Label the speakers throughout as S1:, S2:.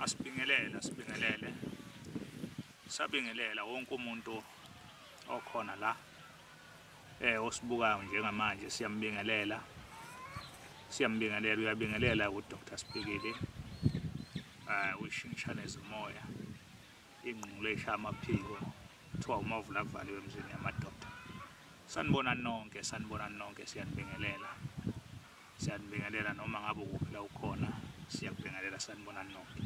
S1: Asibingelele, asibingelele. Sabingelela wonke umuntu okhona la osibukayo njengamanje, siyambingelela. Siyambingelela, uyabingelela ku Dr Spikili. Uyishingishane zomoya. Ingqungqulu eshaya amaphiko kuthiwa umavula kuvaliwe emzini yamadoda. Sanibona nonke, sanibona nonke, siyanibingelela. Siyanibingelela noma ngabe ukuphi la ukhona, siyakubingelela, sanibona nonke.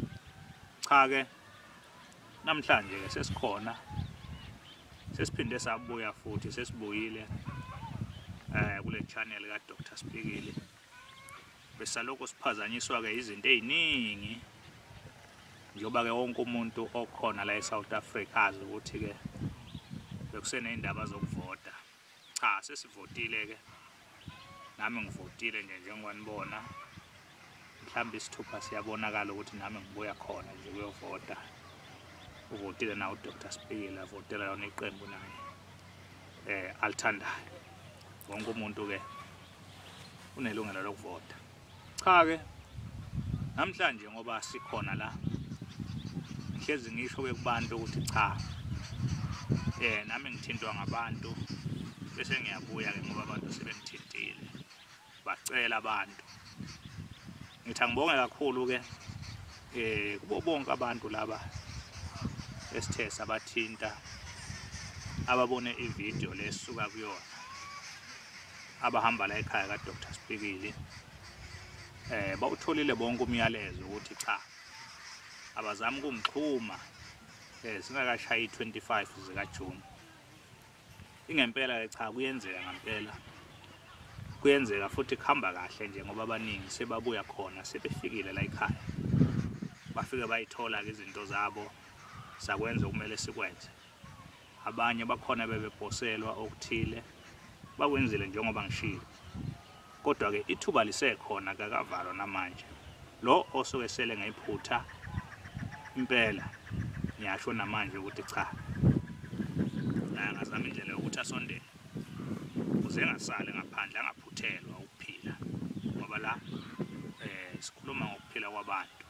S1: Cha ke namhlanje ke sesikhona, sesiphinde sabuya futhi, sesibuyile kule channel ka Dr Spikili. Besalokhu siphazanyiswa ke izinto eziningi, njengoba ke wonke umuntu okhona la eSouth Africa azi ukuthi ke bekusenezindaba zokuvota. Cha, sesivotile ke, nami ngivotile nje njengoba nibona. Mhlawumbe isithupha siyabonakala ukuthi nami ngibuya khona nje kuyovota. Uvotile na uDr Spikili, avotela yona iqembu naye alithandayo. Wonke umuntu ke unelungelo lokuvota. Cha ke namhlanje ngoba sikhona la, ngihlezi ngisho ke kubantu ukuthi cha, nami ngithintwa ngabantu bese ngiyabuya ke ngoba abantu sebengithintile, bacela abantu. Ngithi angibonge kakhulu ke kubo bonke abantu laba esithe sabathinta, ababone ivideo lesuka kuyona, abahamba la ekhaya ka Dr Spikili. Bawutholile bonke umyalezo ukuthi cha, abazami ukungixhuma singakashayi 25 zika June. Ingempela ke cha, kuyenzeka ngempela, kuyenzeka futhi kuhamba kahle nje ngoba abaningi sebabuya khona, sebefikile la ekhaya, bafike bayithola ke izinto zabo, sakwenza okumele sikwenze. Abanye bakhona bebeposelwa okuthile, bakwenzile njengoba ngishilo, kodwa ke ithuba lisekhona, kakavalwa namanje. Lo osuke sele ngephutha impela ngiyasho namanje ukuthi cha, naye angazama indlela yokuthi asondele ukuze engasali ngaphandle, angaphuthelwa ukuphila, ngoba la sikhuluma ngokuphila kwabantu.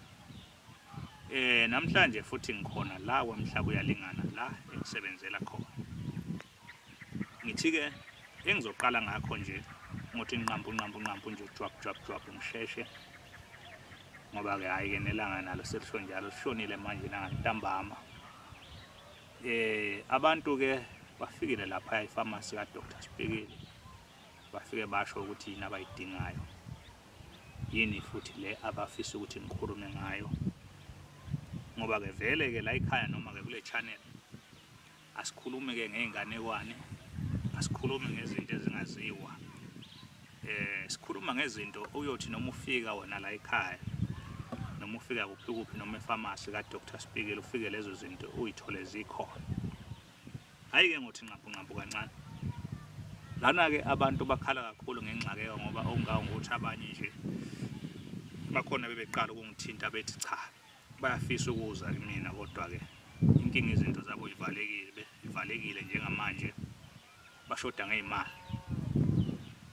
S1: Namhlanje futhi ngikhona la kwamhlaba uyalingana la engisebenzela khona. Ngithi ke engizoqala ngakho nje ngothi nqampu nqampu nqampu nje jwap jwap jwap ngisheshe, ngoba ke hayi ke nelanga nalo selisho njalo, lishonile manje nangantambama. Abantu ke bafikile lapha epharmacy ka Dr Spikili, bafike basho ukuthi yini abayidingayo, yini futhi le abafisa ukuthi ngikhulume ngayo, ngoba ke vele ke la ekhaya noma ke kule channel asikhulumi ke ngeinganekwane, asikhulumi ngezinto ezingaziwa. Sikhuluma ngezinto uyothi noma ufika wena la ekhaya, noma ufika kuphi kuphi, noma epharmacy ka Dr Spikili, ufike lezo zinto uyithole zikhona. Hayi ke ngothi nqampu nqampu kancane. Lana ke abantu bakhala kakhulu ngengxakeka, ngoba okungangokuthi abanye nje bakhona bebeqala ukungithinta bethi cha, bayafisa ukuza kimina, kodwa ke inkinga izinto zabo ivalekile, ivalekile njengamanje, bashoda ngezimali.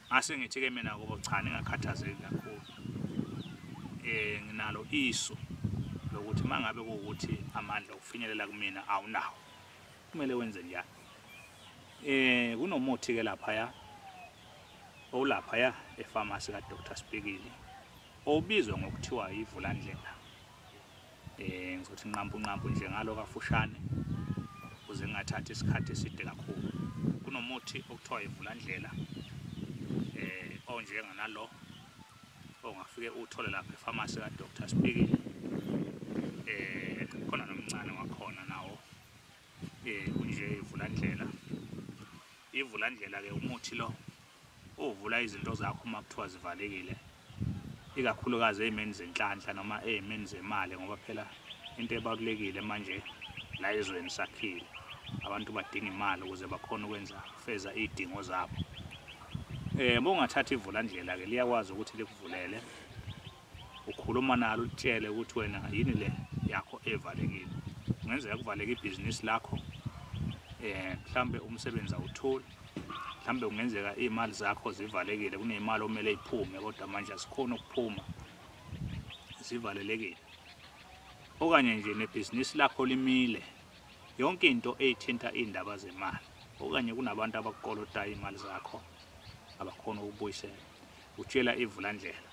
S1: Ngase ngithi ke mina kubo cha, ningakhathazeki kakhulu. Nginalo isu lokuthi mangabe kuwukuthi amandla okufinyelela kumina awunawo, kumele wenze njani. Kunomuthi ke lapha olapha ya epharmacy ka Dr Spikili obizwa ngokuthiwa ivulandlela. Ngizothi nqampu nqampu nje ngalo kafushane ukuze ngingathathi isikhathi eside kakhulu. Kunomuthi okuthiwa ivulandlela onjenganalo ongafike uthole lapha epharmacy ka Dr Spikili. Khona nomncane wakhona nawo unje ivulandlela. Ivulandlela ke umuthi lo ovula izinto zakho uma kuthiwa zivalekile, ikakhulukazi ezimeni zenhlanhla noma ezimeni zemali, ngoba phela into ebalulekile manje la ezweni sakhile, abantu badinga imali ukuze bakhone ukwenza feza izidingo zabo. Uma ungathatha ivulandlela ke liyakwazi ukuthi likuvulele, ukhuluma nalo utshele ukuthi wena yini le yakho evalekile. Kungenzeka kuvaleke ibhizinisi lakho, mhlambe umsebenzi awutholi, mhlambe kungenzeka izimali zakho zivalekile, kunezimali omele iphume kodwa manje azikhoni ukuphuma, zivalelekile. Okanye nje nebhizinisi lakho limile, yonke into eyithinta iy'ndaba zemali, okanye kunabantu abakukolotayo iy'mali zakho abakhona ukubuyisela, utshela ivulandlela.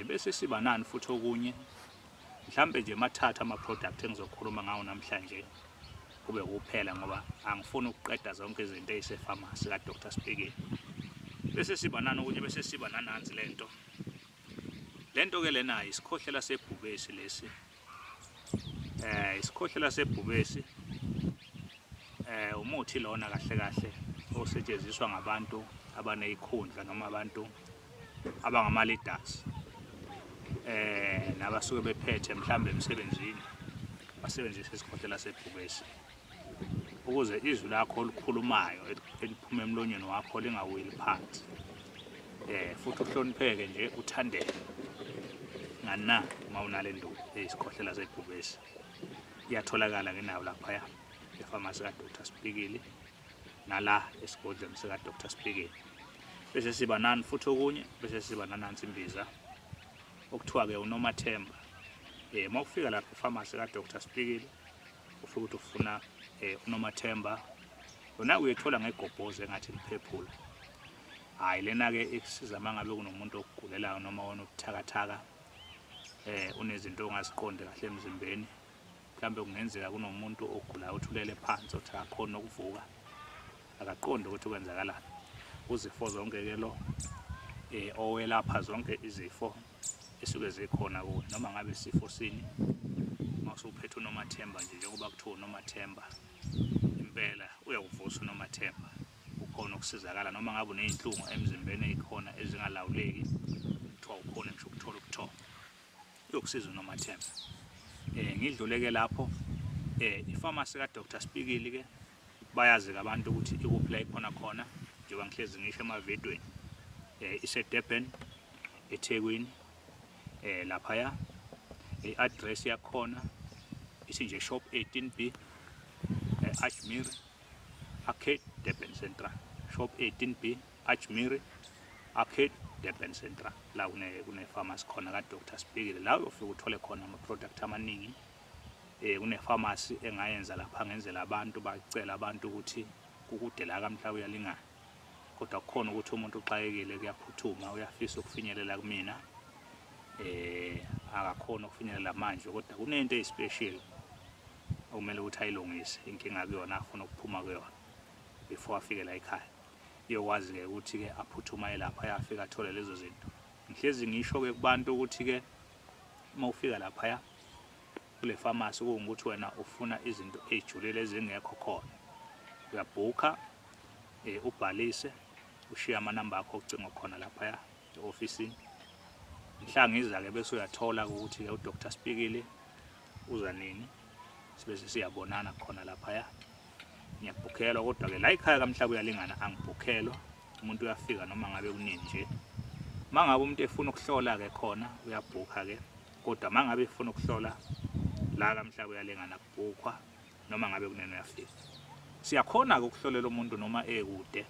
S1: Bese siba nani futhi okunye, mhlambe nje mathatha ama-product engizokhuluma ngawo namhlanje kube kuphela, ngoba angifuni ukuqeda zonke izinto ey'sefamasi ka-Dr Spikili. Bese siba nani okunye, bese siba nanansi lento. Lento-ke lena isikhohlela sebhubesi lesi. Isikhohlela sebhubesi umuthi lona kahle kahle osetshenziswa ngabantu abanezikhundla noma abantu abangama leaders nabasuke bephethe mhlambe emsebenzini, basebenzise isikhohlela sebhubesi ukuze izwi lakho olukhulumayo eliphuma emlonyeni wakho lingaweli phansi, futhi uhlonipheke nje, uthandeke ngana uma unale nduku eyisikhohlela sebhubesi. Iyatholakala ke nayo laphaya efamasi ka-Dr Spikili nala esigodlweni sika-Dr Spikili. Bese siba nani futhi okunye, bese siba nanansi imbiza okuthiwa-ke uNomathemba. Uma ufika lapha efamasi ka-Dr Spikili ufike ukuthi ufuna uNomathemba, yona uyithola ngegobhozi engathi liphephula. Hhayi, lena-ke ikusiza uma ngabe kunomuntu okugulelayo noma wena ubuthakathaka, unezinto ongaziqondi kahle emzimbeni. Mhlawumbe kungenzeka kunomuntu ogulayo othulele phansi othi akakhoni nokuvuka, akaqondi ukuthi kwenzakalani. Uzifo zonke-ke lo owelapha zonke izifo esuke zikhona kuwe, noma ngabe isifo sini. Uma usuphethe uNomathemba nje, njengoba kuthiwa uNomathemba impela uyakuvusa uNomathemba, ukhona ukusizakala noma ngabe uney'nhlungu emzimbeni ey'khona ezingalawuleki, kuthiwa ukhona ngisho ukuthola ubuthongo, uyokusiza uNomathemba. Ngidlule-ke lapho ifamasi ka-Dr Spikili-ke bayazi-ke abantu ukuthi ikuphi la ikhona khona, njengoba ngihlezi ngisho emavidweni. Ise-Durban, eThekwini, laphaya i-address yakhona ithi nje shop 18B, Ajmeri Arcade, Durban Central. Shop 18B, Ajmeri Arcade, Durban Central. La kune pharmacy khona ka-Dr Spikili, la uyofika uthole khona ama-product amaningi. Kune pharmacy engayenza lapha, ngenzela abantu, bacela abantu ukuthi kukude la kaMhlabuyalingana, kodwa kukhona ukuthi umuntu uxakekile, kuyaphuthuma, uyafisa ukufinyelela kumina, akakhona ukufinyelela manje, kodwa kunento eyispecial okumele ukuthi ayilungise, inkinga kuyona afuna ukuphuma kuyona before afike la ekhaya. Iyokwazi-ke ukuthi-ke aphuthumaye lapha, ayafika athole lezo zinto. Ngihlezi ngisho-ke kubantu ukuthi-ke uma ufika laphaya kule pharmacy kuwukuthi wena ufuna izinto ey'julile ezingekho khona, uyabhukha, ubhalise, ushiye amanamba akho ocingo khona laphaya e-ofisini. Mhla ngiza-ke bese uyathola ukuthi-ke uDr Spikili uza nini, sibe sesiyabonana khona laphaya. Ngiyabhukhelwa, kodwa-ke la ekhaya kaMhlabuyalingana angibhukhelwa, umuntu uyafika noma ngabe kunini nje. Uma ngabe umuntu efuna ukuhlola-ke khona uyabhukha-ke, kodwa uma ngabe efuna ukuhlola la kaMhlabuyalingana kubhukhwa noma ngabe kunini uyafika. Siyakhona-ke ukuhlolela umuntu noma ekude,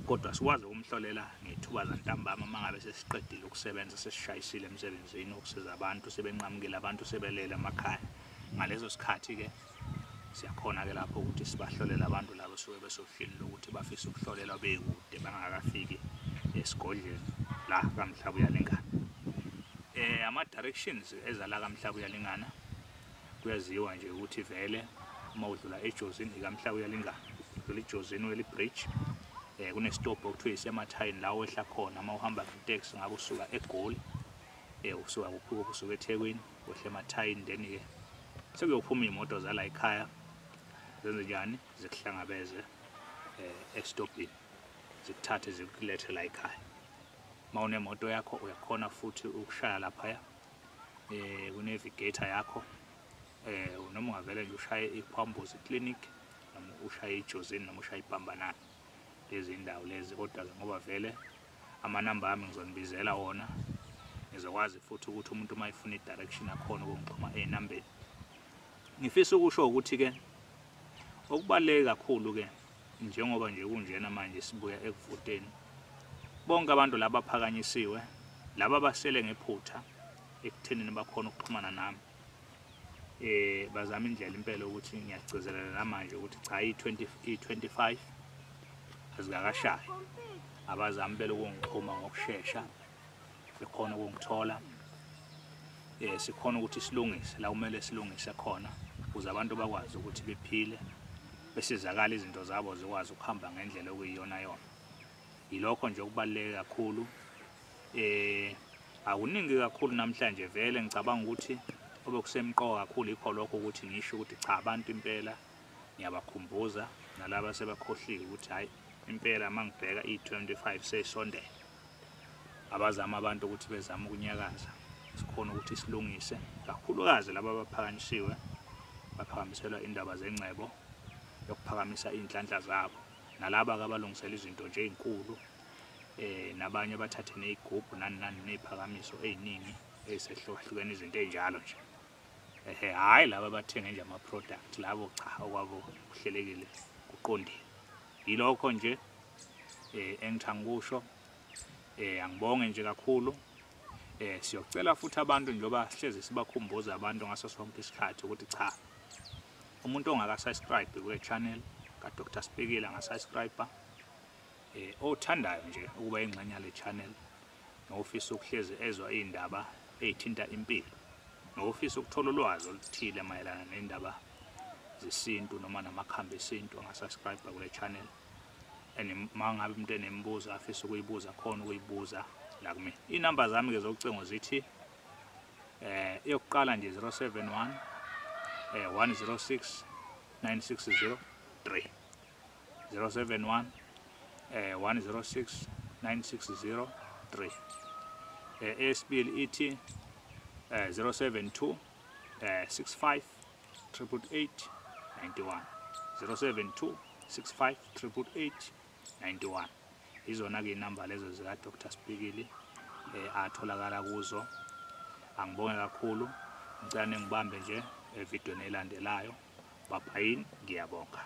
S1: kodwa sikwazi ukumhlolela ngethuba zantambama uma ngabe sesiqedile ukusebenza, sesishayisile emsebenzini ukusiza abantu, sebenqamukile abantu, sebelele emakhaya. Ngaleso sikhathi-ke siyakhona-ke lapho ukuthi sibahlolele abantu labo suke besohlini lokuthi bafisa ukuhlolelwa bekude bangakafiki esigodlweni la kaMhlabuyalingana. Ama-directions eza la kaMhlabuyalingana kuyaziwa nje ukuthi vele uma udlula eJozini ikaMhlabuyalingana, udlula iJozini weli bridge, kunestop okuthiwa isemathayini la wehla khona uma uhamba ngeteksi, ngabe usuka eGoli, usuka kuphi kuphi, usuka eThekwini wehle emathayini, then-ke sekuyophuma iy'moto zala ekhaya zenze njani, zikuhlangabeze estopini, zikuthathe zikulethe la ekhaya. Uma unemoto yakho uyakhona futhi ukushaya laphaya, kunevigator yakho, noma ungavele nje ushaye iPhambuzi Clinic, noma ushaye iJozini, noma ushaye iBambanani, lezi indawo lezi. Kodwa-ke ngoba vele amanamba ami ngizonibizela wona, ngizokwazi futhi ukuthi umuntu uma efuna i-direction akhona ukungixhuma ey'nambeni. Ngifisa ukusho ukuthi-ke okubaluleke kakhulu-ke njengoba nje kunjena manje sibuya ekuvoteni, bonke abantu laba abaphakanyisiwe, laba abasele ngephutha ekuthenini bakhona ukuxhumana nami, Bazama indlela impela ukuthi ngiyagcizelela namanje ukuthi cha, i-20 i-25 azikakashayi. Abazama impela ukungixhuma ngokushesha, bekhona ukungithola, sikhona ukuthi silungise la kumele silungise khona, ukuze abantu bakwazi ukuthi bephile, besizakala, izinto zabo zikwazi ukuhamba ngendlela okuyiyona yona. Yilokho nje okubaluleke kakhulu. Akuningi kakhulu namhlanje, vele ngicabanga ukuthi obekusemqoka kakhulu yikho lokho, ukuthi ngisho ukuthi cha, abantu impela ngiyabakhumbuza nalaba sebakhohliwe ukuthi hayi, impela mangibheka i-25 seyisondele. Abazama abantu ukuthi bezame ukunyakaza, sikhona ukuthi silungise, kakhulukazi laba abaphakanyisiwe, baphakamiselwa indaba zengcebo yokuphakamisa iy'nhlanhla zabo, nalaba abalungisela izinto nje ey'nkulu, nabanye bathathe ney'gubhu nani nani, ney'phakamiso ey'ningi ey'sehlukahlukene, izinto ey'njalo nje. Ehe, hhayi laba abathenge nje ama-product, labo cha, okwabo kuhlelekile, kuqondile. Yilokho nje engithanda ukusho. Angibonge nje kakhulu. Siyocela futhi abantu, njengoba sihlezi sibakhumbuza abantu ngaso sonke isikhathi ukuthi cha, umuntu ongaka-subscribe kule channel ka-Dr Spikile anga-subscribe, othandayo nje ukuba ingxenye yale channel, nofisa ukuhlezi ezwa iy'ndaba ey'thinta impilo, nofisa ukuthola ulwazi oluthile mayelana nendaba zesintu noma namakhambi esintu, anga-subscribe kule channel. And uma ngabe umuntu enemibuzo afisa ukuyibuza, khona ukuyibuza la kumina. Iy'namba zami-ke zocingo zithi, eyokuqala nje 071 106 9603, 071 106 9603. Eyesibili ithi 072 65 888 91, 072 65 888 91. Izona-ke iy'namba lezo zika Dr Spikili atholakala kuzo. Angibonge kakhulu, ngicela ningibambe nje evidweni elandelayo. Babhayini, ngiyabonga.